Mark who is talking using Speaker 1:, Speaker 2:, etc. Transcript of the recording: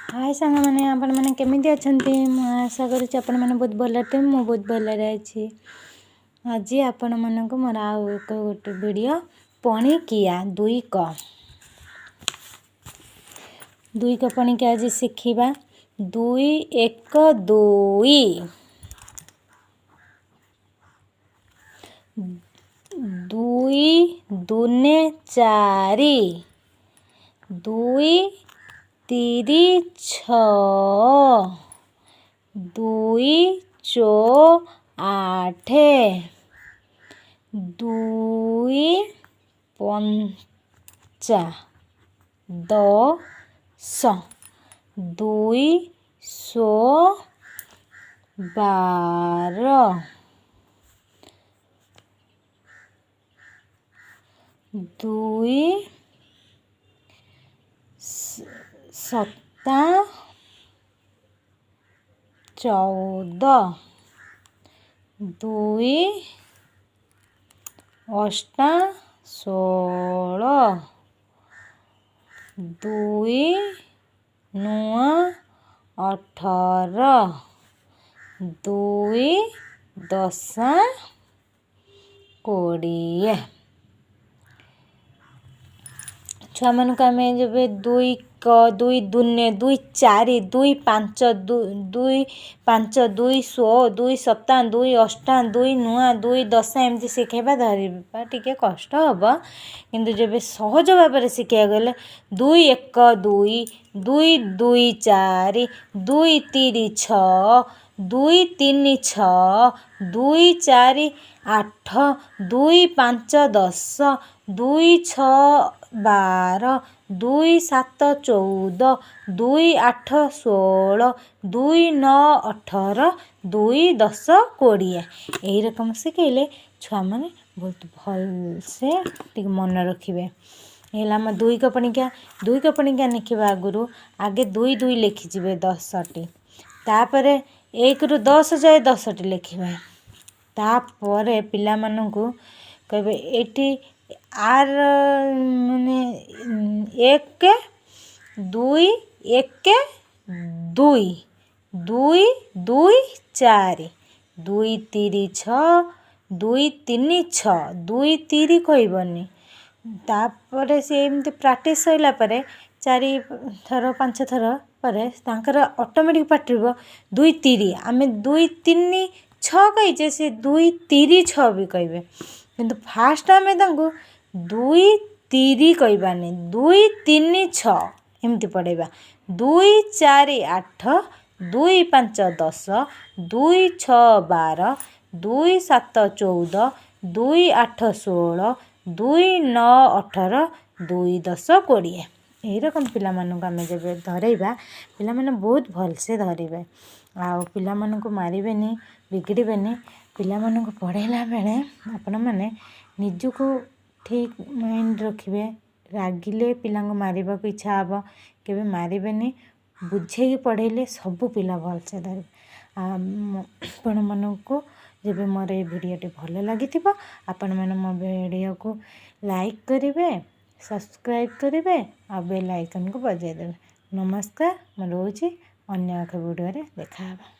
Speaker 1: ହାଏ ସାଙ୍ଗମାନେ, ଆପଣମାନେ କେମିତି ଅଛନ୍ତି? ମୁଁ ଆଶା କରୁଛି ଆପଣମାନେ ବହୁତ ଭଲରେ ଥିବେ। ମୁଁ ବହୁତ ଭଲରେ ଅଛି। ଆଜି ଆପଣମାନଙ୍କୁ ମୋର ଆଉ ଏକ ଗୋଟେ ଭିଡ଼ିଓ, ପଣିକିଆ ଦୁଇ କ, ଦୁଇ କ ପଣିକିଆ ଆଜି ଶିଖିବା। 2 1 2, 2 ଦୁନେ 4, 2 ତିରି 6, 2 ଚୋ 8, 2 ପଞ୍ଚା 10, 2 ଶୋ 12, 2 ସତା 14, 2 ଅଷ୍ଟା 16, 2 ନୂଆ 18, 2 ଦଶା 20। ଛୁଆମାନଙ୍କୁ ଆମେ ଯେବେ 2 କ, 2 ଦୁନେ, 2 4, 2 5, 2 5 2 ଶୋ, 2 ସତା, 2 ଅଷ୍ଟା, 2 ନୂଆ, 2 ଦଶା ଏମିତି ଶିଖେଇବା, ଧରିବା ଟିକେ କଷ୍ଟ ହେବ। କିନ୍ତୁ ଯେବେ ସହଜ ଭାବରେ ଶିଖେଇବାକୁ ଗଲେ 2 1 2, 2 2 4, 2 ତିରି 6, 2 3 6, 2 4 8, 2 5 10, 2 6 12, 2 7 14, 2 8 16, 2 9 18, 2 10 20, ଏଇ ରକମ ଶିଖେଇଲେ ଛୁଆମାନେ ବହୁତ ଭଲସେ ଟିକେ ମନେ ରଖିବେ। ହେଲା ଆମ ଦୁଇ କ ପଣିକିଆ। ଦୁଇ କ ପଣିକିଆ ଲେଖିବା ଆଗରୁ ଆଗେ 2 2 ଲେଖିଯିବେ 10ଟି, ତାପରେ 1ରୁ 10 ଯାଏ 10ଟି ଲେଖିବେ। ତାପରେ ପିଲାମାନଙ୍କୁ କହିବେ ଏଇଠି ଆର ମାନେ 1 2 1 2, 2 2 4, 2 ତିରି 6, 2 3 6, 2 ତିରି କହିବନି। ତାପରେ ସେ ଏମିତି ପ୍ରାକ୍ଟିସ୍ ସରିଲା ପରେ 4 ଥର 5 ଥର ପରେ ତାଙ୍କର ଅଟୋମେଟିକ୍ ପାଟିବ 2 ତିରି। ଆମେ 2 3 6 କହିଛେ, ସେ 2 ତିରି 6 ବି କହିବେ। କିନ୍ତୁ ଫାଷ୍ଟ ଆମେ ତାଙ୍କୁ 2 ତିରି କହିବାନି, 2 3 6 ଏମିତି ପଢ଼େଇବା। 2 4 8, 2 5 10, 2 6 12, 2 7 14, 2 8 16, 2 9 18, 2 10 20। ଏଇରକମ ପିଲାମାନଙ୍କୁ ଆମେ ଯେବେ ଧରେଇବା, ପିଲାମାନେ ବହୁତ ଭଲସେ ଧରିବେ। ଆଉ ପିଲାମାନଙ୍କୁ ମାରିବେନି, ବିଗିଡ଼ିବେନି। ପିଲାମାନଙ୍କୁ ପଢ଼େଇଲା ବେଳେ ଆପଣମାନେ ନିଜକୁ ଠିକ୍ ମାଇଣ୍ଡ ରଖିବେ। ରାଗିଲେ ପିଲାଙ୍କୁ ମାରିବାକୁ ଇଚ୍ଛା ହେବ, କେବେ ମାରିବେନି। ବୁଝେଇକି ପଢ଼େଇଲେ ସବୁ ପିଲା ଭଲସେ ଧରିବେ। ଆପଣମାନଙ୍କୁ ଯେବେ ମୋର ଏ ଭିଡ଼ିଓଟି ଭଲ ଲାଗିଥିବ, ଆପଣମାନେ ମୋ ଭିଡ଼ିଓକୁ ଲାଇକ୍ କରିବେ, ସବସ୍କ୍ରାଇବ୍ କରିବେ ଆଉ ବେଲ୍ ଆଇକନ୍କୁ ବଜାଇ ଦେବେ। ନମସ୍କାର, ମୁଁ ରହୁଛି। ଅନ୍ୟ ଏକ ଭିଡ଼ିଓରେ ଦେଖାହେବା।